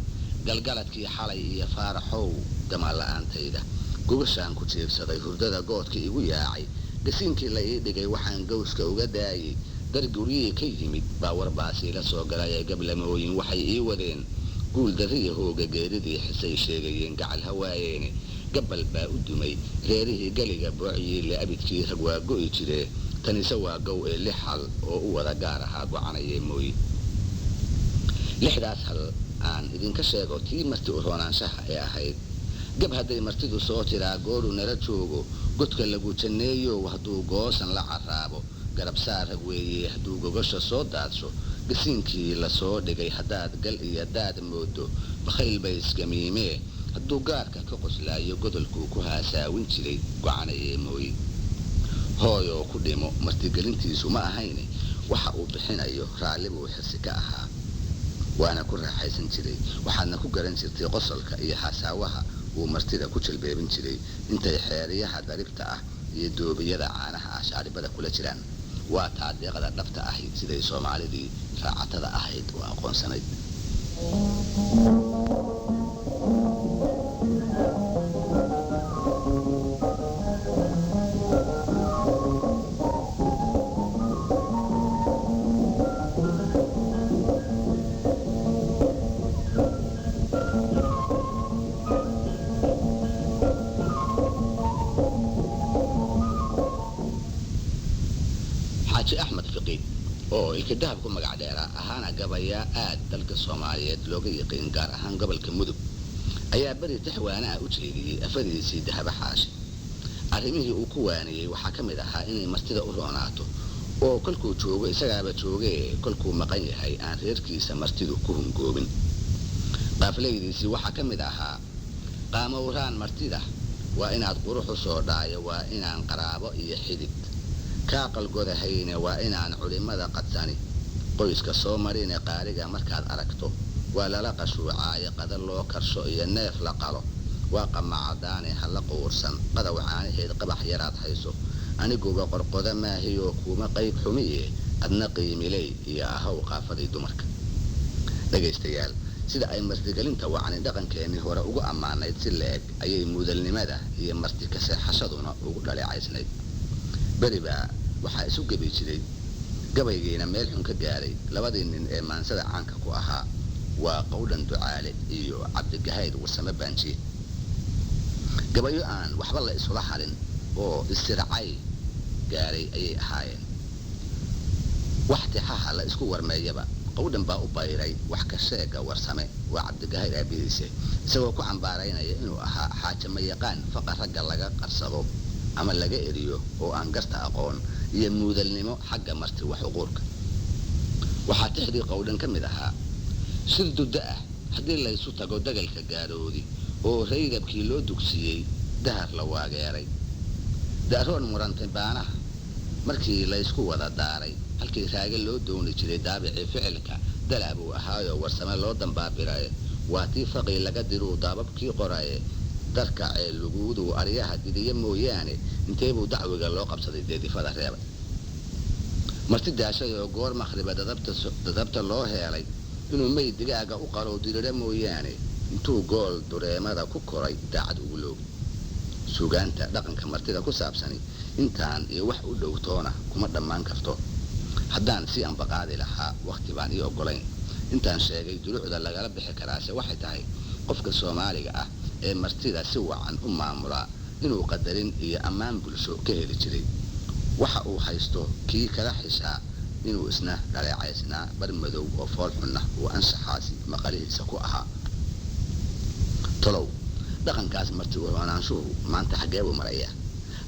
galgaladkii xalay iyo faaraxow gamaal la'aantayda, gogashaan ku jiibsaday hurdada goodka igu yaacay, gasiinkii la ii dhigay waxaan gowska uga daayey, dar guryihii ka yimid baa warbaasii la soo galay ee gablamooyin waxay ii wadeen guul darriya hooga geeridii xisay sheegayeen gacal hawaayeene, gabal baa u dumay reerihii galiga boocyiile abidkii rag waa go'i jiree, tanise waa gow ee 6 hal oo u wada gaar ahaa gocanayee mooye. 6daas hal aan idinka sheego tii marti uroonaanshaha ee ahayd gab hadday martidu soo tiraa gooru nala joogo godka lagu janneeyo hadduu goosan la carraabo garab saar rag weeye hadduu gogasha soo daadsho gasiinkii lasoo dhigay haddaad gal iyo daad moodo bakhayl bay isgamiimee hadduu gaarka ka qoslaayo godolkuu ku haasaawin jiray gocanayee mooye. Hooyoo ku dhimo martigelintiisu ma ahayne waxa uu bixinayo raalli buu Xirsi ka ahaa, waana ku raaxaysan jiray. Waxaadna ku garan jirtay qosolka iyo haasaawaha uu martida ku jalbeebin jiray intay xeeriyaha daribta ah iyo doobiyada caanaha ah shaaribada kula jiraan. Waa taa deeqda dhabta ahayd siday Soomaalidii raacatada ahayd oo aqoonsanayd. Xaaji Axmed Fiqi oo ilka dahab ku magac dheeraa ahaana gabayaa aad dalka Soomaaliyeed looga yiqiin gaar ahaan gobolka Mudug ayaa beri tixwaana ah u jeediyey afadiisii Dahaba Xaashi. Arrimihii uu ku waaniyey waxaa ka mid ahaa inay martida u roonaato oo kolkuu joogo isagaaba joogee kolkuu maqan yahay aan reerkiisa martidu ku hungoobin. Qaaflaydiisii waxaa ka mid ahaa qaamowraan martida waa inaad qurux u soo dhaayo, waa inaan qaraabo iyo xidid kaa qalgodahayne, waa inaan culimmada qadsani qoyska soo marine, qaaliga markaad aragto waa lala qashuucaayo, qada loo karsho iyo neef la qalo waa qamacadaane hala quursan qadaw caanaheed qabax yaraad hayso, aniguba qorqoda maahiyoo kuuma qayb xumiye adna qiimiley iyo ahaw qaafadii dumarka. Dhegaystayaal, sida ay martigelinta wacni dhaqankeennii hore ugu ammaanayd si la-eg ayay mudalnimada iyo marti ka seexashaduna ugu dhaleecaysnayd. Beri baa waxaa isu gebi jiray gabaygiina meel xun ka gaaray labadii nin ee maansada caanka ku ahaa waa Qowdhan Ducaale iyo Cabdigahayd Warsame Baanjiye. Gabayo aan waxba la isula harin oo isircay gaaray ayay ahaayeen. Wax tixaha la isku warmeeyaba Qowdhan baa u bayray wax ka sheega Warsame, waa Cabdigahayd aabihiise, isagoo ku cambaaraynaya inuu ahaa xaaje mayaqaan faqa ragga laga qarsado ama laga eriyo oo aan garta aqoon iyo muudalnimo xagga marti wax uquurka. Waxaa tixdii Qowdhan ka mid ahaa shir duddo ah haddii laysu tago dagalka gaaroodi oo raydabkii loo dugsiiyey dahar la waageeray, da'roon murantay baanaha markii laysku wada daaray, halkii raage loo dooni jiray daabicii ficilka dalaa buu ahaayoo Warsame loo dambaabiraye, waa tii faqii laga diruu daababkii qoraye, darka ceelluguuduu aryaha didiye mooyaane intee buu dacwiga loo qabsaday deedifada reebay. Marti daashay oo goor makhriba dadabta loo heelay inuu meyd digaaga u qalow dirira mooyaane intuu gool dureemada ku koray daacad ugu loogi. Suugaanta dhaqanka martida ku saabsani intaan iyo wax u dhow toona kuma dhammaan karto. Haddaan si ambaqaadi lahaa wakhti baan ii oggolayn. Intaan sheegay duruucda lagala bixi karaase waxay tahay qofka Soomaaliga ah ee martida si wacan u maamulaa inuu qadarin iyo ammaan bulsho ka heli jiray. Waxa uu haysto kii kala xishaa Inuu isna dhaleecaysnaa bar madow oo foolxunna uu anshaxaasi maqalihiisa ku ahaa. Tolow dhaqankaas marti u roonaanshuhu maanta xaggee buu marayaa?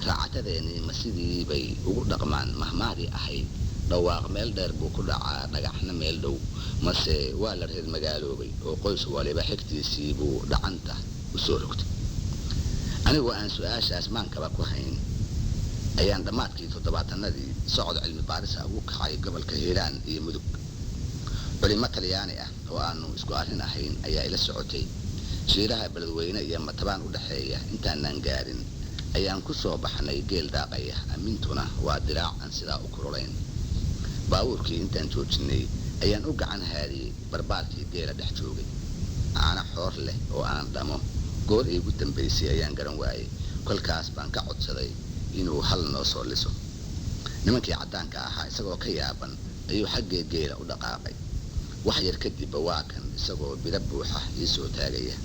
Raacatadeenii ma sidii bay ugu dhaqmaan mahmaadii ahayd dhawaaq meel dheer buu ku dhacaa dhagaxna meel dhow, mase waa la reer magaaloobay oo qoys waliba xigtiisii buu dhacanta u soo rogtay? Anigoo aan su-aashaas maankaba ku hayn ayaan dhammaadkii 70-adii socod cilmi baarisa ugu kacay gobolka Hiiraan iyo Mudug. Culimo Talyaani ah oo aanu isku arrin ahayn ayaa ila socotay. Shiiraha Beledweyne iyo Matabaan u dhexeeya intaanaan gaarin ayaan ku soo baxnay geel daaqaya, amintuna waa diraac aan sidaa u kululayn. Baabuurkii intaan joojinay ayaan u gacan haadiyey barbaarkii geela dhex joogay. Caano xoor leh oo aan dhamo goor iigu dambaysay ayaan garan waayey. Kolkaas baan ka codsaday inuu hal noo soo liso. Nimankii caddaanka ahaa isagoo ka yaaban ayuu xaggee geela u dhaqaaqay. Wax yar kadibba waa kan isagoo biro buuxa ii soo taagaya.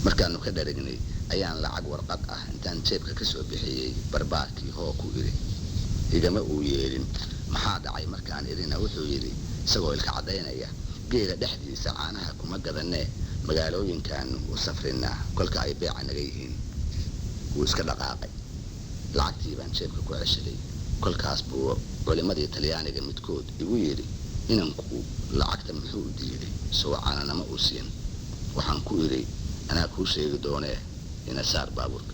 Markaannu ka dharagnay ayaan lacag warqad ah intaan jeebka ka soo bixiyey barbaarkii hoo ku idhi. Igama uu yeelin. Maxaa dhacay markaan idhina wuxuu yidhi isagoo ilka caddaynaya, geela dhexdiisa caanaha kuma gadanee, magaalooyinkaannu u safrinaa kolka ay beeca naga yihiin. Wuu iska dhaqaaqay. Lacagtii baan jeebka ku ceshaday. Kolkaas buu culimmadii Talyaaniga midkood igu yidhi, inanku lacagta muxuu u diiday, soo caananama uu siin? Waxaan ku idhi, anaa kuu sheegi doonee ina saar baabuurka.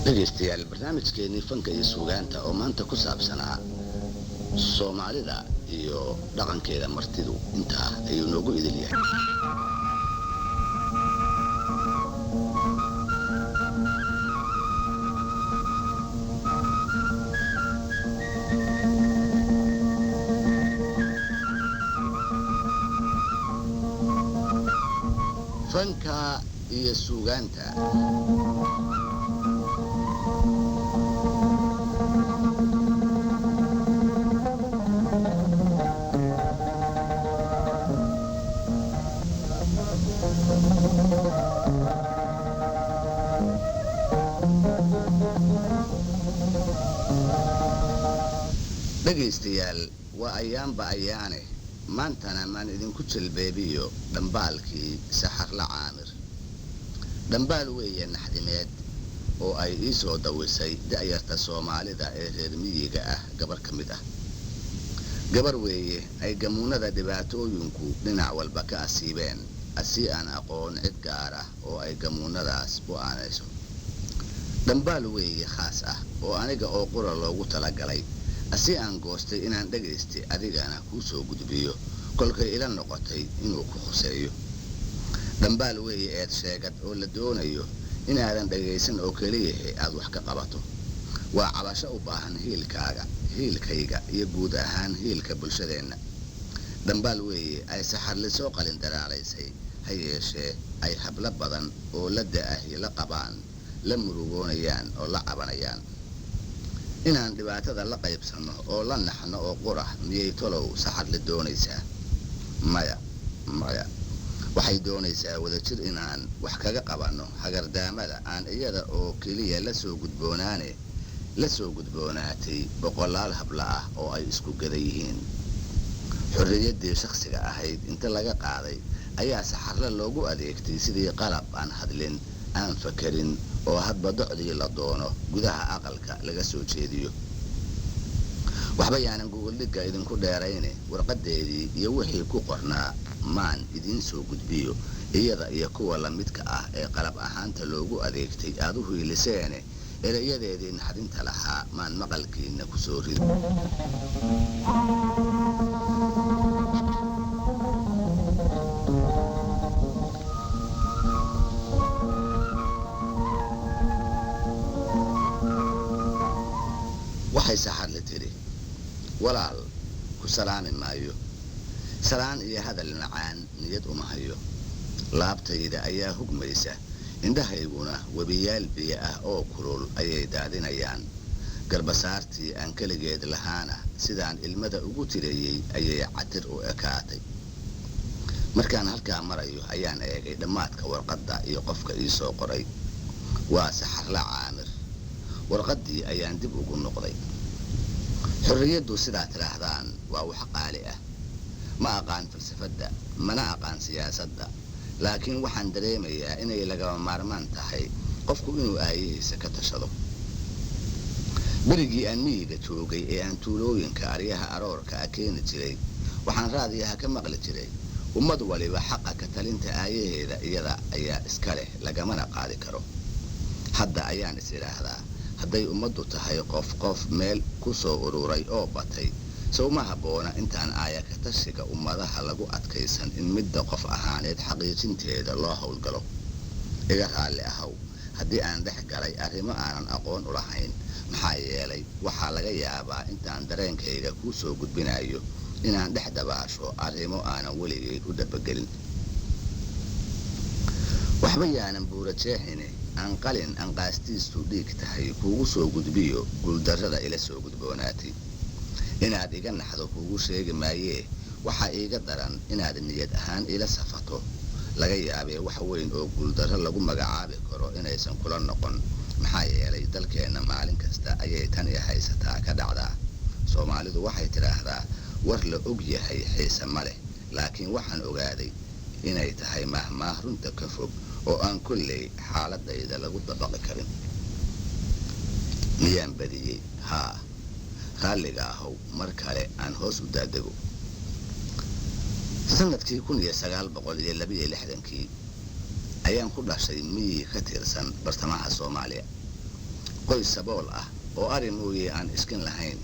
Dhegaystayaal, barnaamijkeenii fanka iyo suugaanta oo maanta ku saabsanaa Soomaalida iyo dhaqankeeda martidu intaa ayuu noogu idil yahay. Fanka iyo suugaanta. Dhegaystayaal, waa ayaanba ayaane, maantana maan idinku jalbeebiyo dhambaalkii Saxarla Caamir. Dhambaal weeye naxdimeed oo ay ii soo dawisay da'yarta Soomaalida ee reer miyiga ah gabar ka mid ah. Gabar weeye ay gamuunada dhibaatooyinku dhinac walba ka asiibeen, asii aan aqoon cid gaar ah oo ay gamuunadaas u aanayso. Dhambaal weeye khaas ah oo aniga oo qura loogu talagalay, asi aan goostay inaan dhagaystay adigana kuu soo gudbiyo kolkay ila noqotay inuu ku khuseeyo. Dhambaal weeye eed sheegad oo la doonayo inaadan dhagaysan oo keliyahe aad wax ka qabato. Waa cabasho u baahan hiilkaaga, hiilkayga iyo guud ahaan hiilka bulshadeenna. Dhambaal weeye ay saxarli soo qalin daraalaysay, ha yeeshee ay hablo badan oo la da'ahi la qabaan, la murugoonayaan oo la cabanayaan. Inaan dhibaatada la qaybsanno oo la naxno oo qura miyay tolow saxarli doonaysaa? Maya, maya. Waxay doonaysaa wadajir inaan wax kaga qabanno hagardaamada aan iyada oo keliya la soo gudboonaane la soo gudboonaatay boqolaal habla ah oo ay isku gada yihiin. Xorriyaddii shakhsiga ahayd inta laga qaaday ayaa saxarle loogu adeegtay sidii qalab aan hadlin, aan fakarin, oo hadba docdii la doono gudaha aqalka laga soo jeediyo. Waxba yaanan gogoldhigga idinku dheerayne, warqaddeedii iyo wixii ku qornaa maan idiin soo gudbiyo, iyada iyo kuwa lamidka ah ee qalab ahaanta loogu adeegtay aad u hiiliseene, erayadeedii naxdinta lahaa maan maqalkiinna ku soo rido. Waxay saxarli tidhi, walaal, ku salaami maayo, salaan iyo hadal macaan niyad uma hayo. Laabtayda ayaa hugmaysa Indhahayguna webiyaal biyo ah oo kulul ayay daadinayaan. Garbasaartii aan keligeed lahaana sidaan ilmada ugu tirayey ayay catir u ekaatay. Markaan halkaa marayo ayaan eegay dhammaadka warqadda iyo qofka ii soo qoray. Waa Saxarla Caamir. Warqaddii ayaan dib ugu noqday. Xorriyaddu sidaa tidhaahdaan waa wax qaali ah. Ma aqaan falsafadda, mana aqaan siyaasadda, laakiin waxaan dareemayaa inay lagama maarmaan tahay qofku inuu aayihiisa ka tashado. Berigii aan miyiga joogay ee aan tuulooyinka aryaha aroorka ah keeni jiray, waxaan raadiyaha ka maqli jiray ummad waliba xaqa ka talinta aayaheeda iyada ayaa iska leh, lagamana qaadi karo. Hadda ayaan is idhaahdaa, hadday ummaddu tahay qof qof meel ku soo ururay oo batay, sow ma habboona intaan aaya ka tashiga ummadaha lagu adkaysan in midda qof ahaaneed xaqiijinteeda loo howlgalo? Iga raalli ahow haddii aan dhex galay arrimo aanan aqoon u lahayn, maxaa yeelay waxaa laga yaabaa intaan dareenkayga kuu soo gudbinayo inaan dhex dabaasho arrimo aanan weligay u dhabagelin. Waxba yaanan buura jeexine, aan qalin anqaastiisu dhiig tahay kuugu soo gudbiyo guuldarrada ila soo gudboonaatay. Inaad iga naxdo kuugu sheegi maayee, waxaa iiga daran inaad niyad ahaan ila safato. Laga yaabee wax weyn oo guuldarro lagu magacaabi karo inaysan kula noqon, maxaa yeelay dalkeenna maalin kasta ayay tan i haysataa ka dhacdaa. Soomaalidu waxay tidhaahdaa war la og yahay xiise ma leh, laakiin waxaan ogaaday inay tahay maahmaah runta ka fog oo aan kolley xaaladayda lagu dabaqi karin. Miyaan badiyey? Haa, raalliga ahow, mar kale aan hoos u daadego. Sanadkii 1962-kii ayaan ku dhashay miyi ka tirsan bartamaha Soomaaliya. Qoys sabool ah oo ari mooye aan iskin lahayn,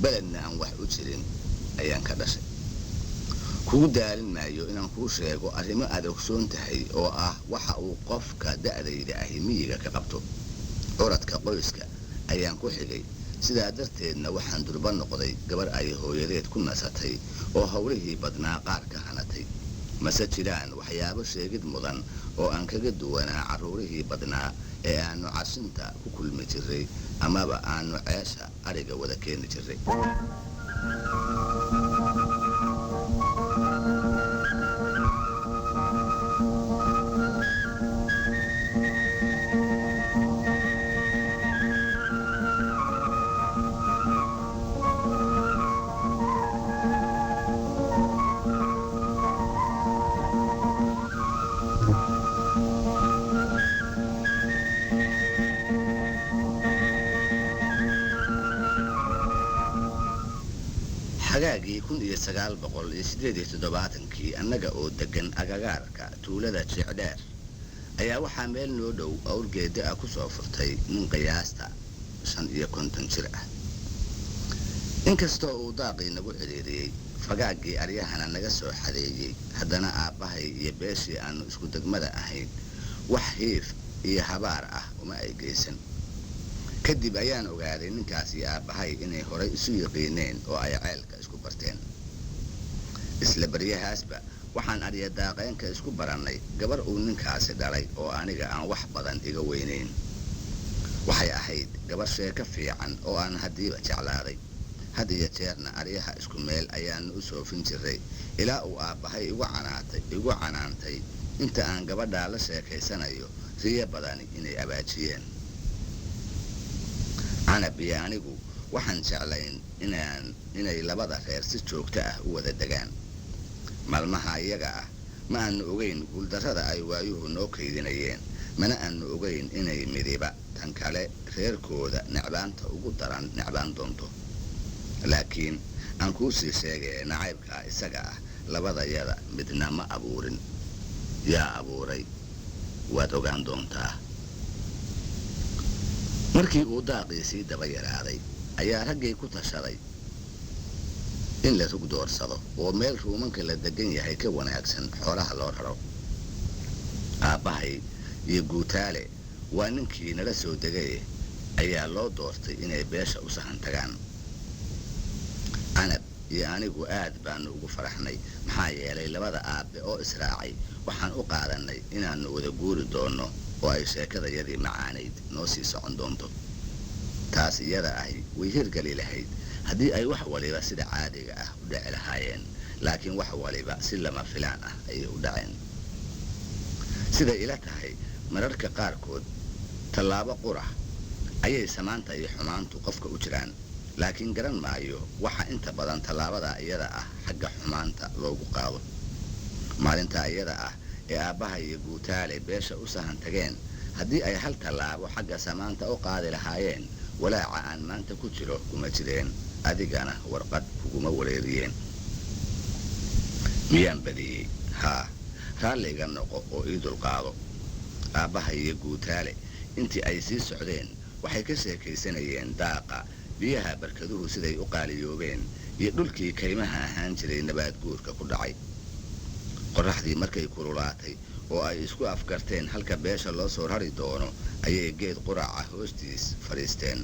beledna aan wax u jirin ayaan ka dhashay. Kugu daalin maayo inaan kuu sheego arrimo aad ogsoon tahay oo ah waxa uu qofka da'dayda ahi miyiga ka qabto. Curadka qoyska ayaan ku xigay, sidaa darteedna waxaan durba noqday gabar ay hooyadeed ku nasatay oo howlihii badnaa qaar ka hanatay. Mase jiraan waxyaabo sheegid mudan oo aan kaga duwanaa carruurihii badnaa ee aanu cashinta ku kulmi jiray amaba aanu ceesha adhiga wada keeni jiray. Xagaagii 1978-kii, annaga oo degan agagaarka tuulada Jeecdheer ayaa waxaa meel noo dhow awrgeeda ah ku soo furtay nin qiyaasta 55 jir ah. Inkastoo uu daaqii nagu cidhiiriyey, fagaaggii aryahana naga soo xadeeyey, haddana aabbahay iyo beeshii aanu isku degmada ahayn wax hiif iyo habaar ah uma ay geysan. Kadib ayaan ogaaday ninkaas iyo aabbahay inay horay isu yiqiineen oo ay ceelka isku barteen. Isla baryahaasba waxaan arya daaqeenka isku barannay gabar uu ninkaasi dhalay oo aniga aan wax badan iga weynayn. Waxay ahayd gabar sheeko fiican oo aan haddiiba jeclaaday. Had iyo jeerna aryaha isku meel ayaanu u soofin jiray, ilaa uu aabbahay igu canaantay inta aan gabadhaa la sheekaysanayo riyo badani inay abaajiyeen. Canab iyo anigu waxaan jeclayn inaan inay labada reer si joogto ah u wada degaan. Maalmaha iyaga ah ma aanu ogeyn guuldarrada ay waayuhu noo kaydinayeen, mana aanu ogeyn inay midiba tan kale reerkooda necbaanta ugu daran necbaan doonto. Laakiin aan kuu sii sheegee, nacaybkaa isaga ah labadayada midna ma abuurin. Yaa abuuray waad ogaan doontaa. Markii uu daaqii sii daba yaraaday ayaa raggii ku tashaday in la rug doorsado oo meel ruumanka la degan yahay ka wanaagsan xoolaha loo raro. Aabbahay iyo Guutaale, waa ninkii nala soo degaye, ayaa loo doortay inay beesha u sahan tagaan. Canab Iyo anigu aad baannu ugu faraxnay, maxaa yeelay labada aabbe oo israacay waxaan u qaadannay inaannu wada guuri doonno oo ay sheekadayadii macaanayd noo sii socon doonto. Taas iyada ahi way hirgeli lahayd haddii ay wax waliba sida caadiga ah u dhici lahaayeen, laakiin wax waliba si lama filaan ah ayay u dhaceen. Siday ila tahay, mararka qaarkood tallaabo qura ayay samaanta iyo xumaantu qofka u jiraan, laakiin garan maayo waxa inta badan tallaabadaa iyada ah xagga xumaanta loogu qaado. Maalintaa iyada ah ee aabbaha iyo Guutaale beesha u sahan tageen, haddii ay hal tallaabo xagga samaanta u qaadi lahaayeen, walaaca aan maanta ku jiro kuma jireen, adigana warqad kuguma wareeriyeen. Miyaan badiyey? Haa, raalliga noqo oo ii dulqaado. Aabbaha iyo Guutaale intii ay sii socdeen waxay ka sheekaysanayeen daaqa, biyaha barkaduhu siday u qaaliyoobeen, iyo dhulkii kaymaha ahaan jiray nabaad guurka ku dhacay. Qorraxdii markay kululaatay oo ay isku afgarteen halka beesha loo soo rari doono, ayay geed quraca hoostiis fadhiisteen.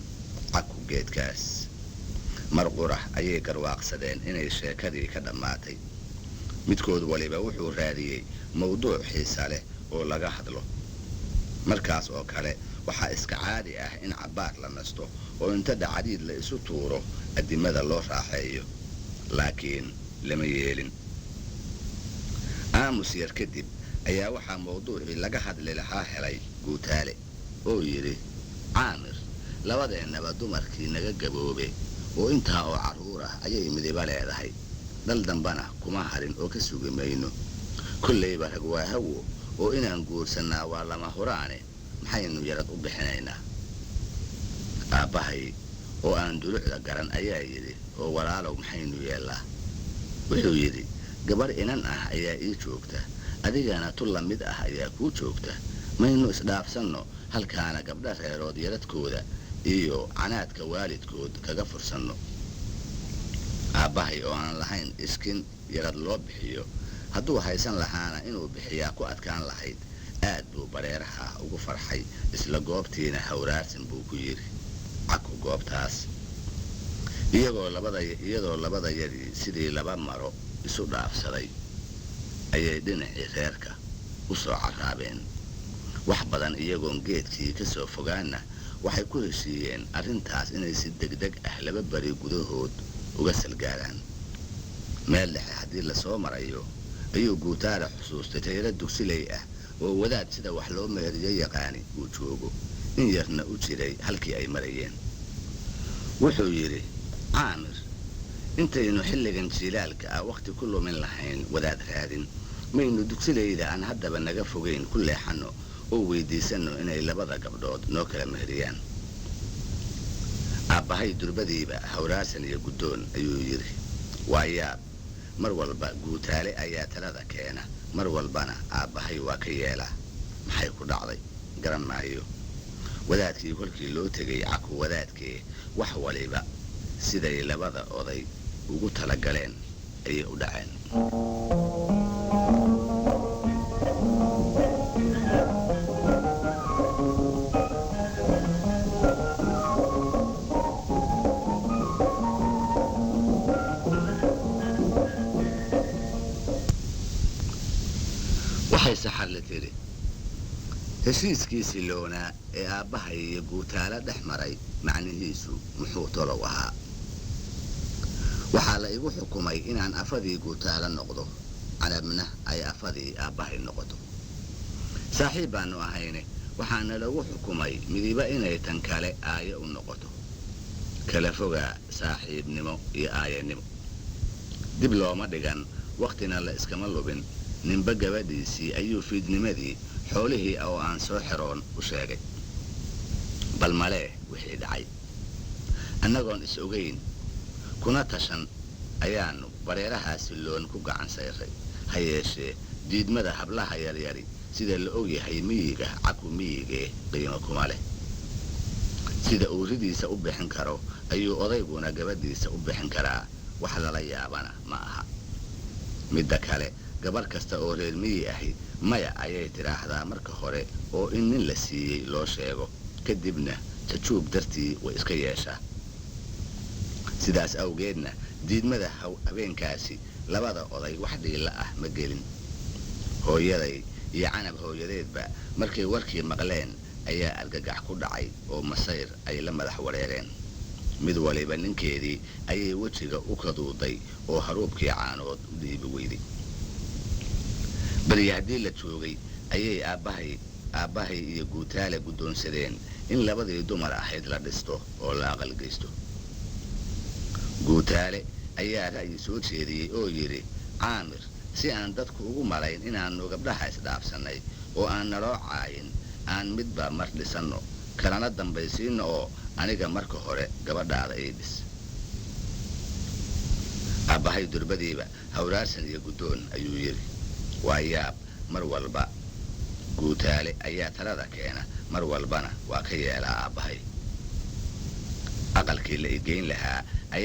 Caku geedkaas! Mar qurax ayay garwaaqsadeen inay sheekadii ka dhammaatay. Midkood waliba wuxuu raadiyey mawduuc xiisa leh oo laga hadlo. Markaas oo kale waxaa iska caadi ah in cabbaar la nasto oo inta dhacadiid la isu tuuro addimada loo raaxeeyo, laakiin lama yeelin. Aamus yar kadib ayaa waxaa mawduucii laga hadli lahaa helay Guutaale oo yidhi, Caamir, labadeennaba dumarkii naga gaboobe oo intaa oo carruur ah ayay midiba leedahay, dhal dambana kuma harin oo ka sugi mayno. Kollayba rag waa hawo oo inaan guursannaa waa lama huraane, maxaynu yarad u bixinaynaa? Aabbahay oo aan dulucda garan ayaa yidhi, oo walaalow maxaynu yeellaa? Wuxuu yidhi, gabarh inan ah ayaa ii joogta, adigana tu la mid ah ayaa kuu joogta, maynu isdhaafsanno, halkaana gabdha reerood yaradkooda iyo canaadka waalidkood kaga fursanno. Aabbahay oo aan lahayn iskin yarad loo bixiyo, hadduu haysan lahaana inuu bixiyaa ku adkaan lahayd, aad buu bareeraha ugu farxay, isla goobtiina hawraarsan buu ku yidhi, caku goobtaas. Iyagoo labada iyadoo labadayadii sidii laba maro isu dhaafsaday ayay dhinacii reerka u soo carraabeen. Wax badan iyagoon geedkii ka soo fogaanna waxay ku heshiiyeen arrintaas inay si degdeg ah 2 beri gudahood uga salgaaraan. Meel dhexe haddii lasoo marayo ayuu Guutaale xusuustay tayro dugsiley ah oo wadaad sida wax loo meeriyo yaqaani uu joogo, in yarna u jiray halkii ay marayeen. Wuxuu yidhi, Caamir, intaynu xilligan jiilaalka ah wakhti ku lumin lahayn wadaad raadin, maynu dugsileyda aan haddaba naga fogayn ku leexanno oo weydiisanno inay labada gabdhood noo kala meheriyaan? Aabbahay durbadiiba hawraarsan iyo guddoon ayuu yidhi. Waa yaab, mar walba Guutaale ayaa talada keena, mar walbana aabbahay waa ka yeelaa. Maxay ku dhacday? Garan maayo. Wadaadkii kolkii loo tegay, caku wadaadkee, wax waliba siday labada oday ugu talagaleen ayay u dhaceen. Waxay Saxarle tidhi, heshiiskii siloonaa ee aabbahay iyo Guutaale dhex maray macnihiisu muxuu tolow ahaa? Waxaa la igu xukumay inaan afadii Guutaale noqdo, Canabna ay afadii aabbahay noqoto. Saaxiib baannu ahayne waxaana lagu xukumay midiba inay tan kale aayo u noqoto. Kala fogaa saaxiibnimo iyo aayanimo. Dib looma dhigan, wakhtina la iskama lubin. Ninba gabadhiisii ayuu fiidnimadii xoolihii oo aan soo xiroon u sheegay. Bal malee wixii dhacay. Annagoon is ogayn kuna tashan ayaannu bareerahaa silloon ku gacan sayray. Ha yeeshee diidmada hablaha yaryari sida la ogyahay miyiga caku miyigee qiimo kuma leh. Sida uu ridiisa u bixin karo ayuu odayguna gabadhiisa u bixin karaa, wax lala yaabana ma aha. Midda kale, gabarh kasta oo reer miyi ahi maya ayay tidhaahdaa marka hore oo in nin la siiyey loo sheego, kadibna jajuub dartii way iska yeeshaa. Sidaas awgeedna Diidmada habeenkaasi labada oday wax dhiilla ah ma gelin. Hooyaday iyo Canab hooyadeedba markay warkii maqleen ayaa argagax ku dhacay oo masayr ay la madax wareereen. Mid waliba ninkeedii ayay wejiga u kaduuday oo haruubkii caanood u dhiibi weyday. Beri haddii la joogay ayay aabbahay iyo Guutaale guddoonsadeen in labadii dumar ahayd la dhisto oo la aqalgeysto. Guutaale ayaa ra'yi soo jeediyey oo yidhi, Caamir, si aan dadku ugu malayn inaannu gabdhaha isdhaafsannay oo aan naloo caayin, aan midba mar dhisanno, kalana dambaysiinno oo aniga marka hore gabadhaada ii dhis. Aabbahay durbadiiba hawraarsan iyo guddoon ayuu yidhi. Waa yaab, mar walba Guutaale ayaa talada keena, mar walbana waa ka yeelaa aabbahay. Aqalkii la igeyn lahaa ayaa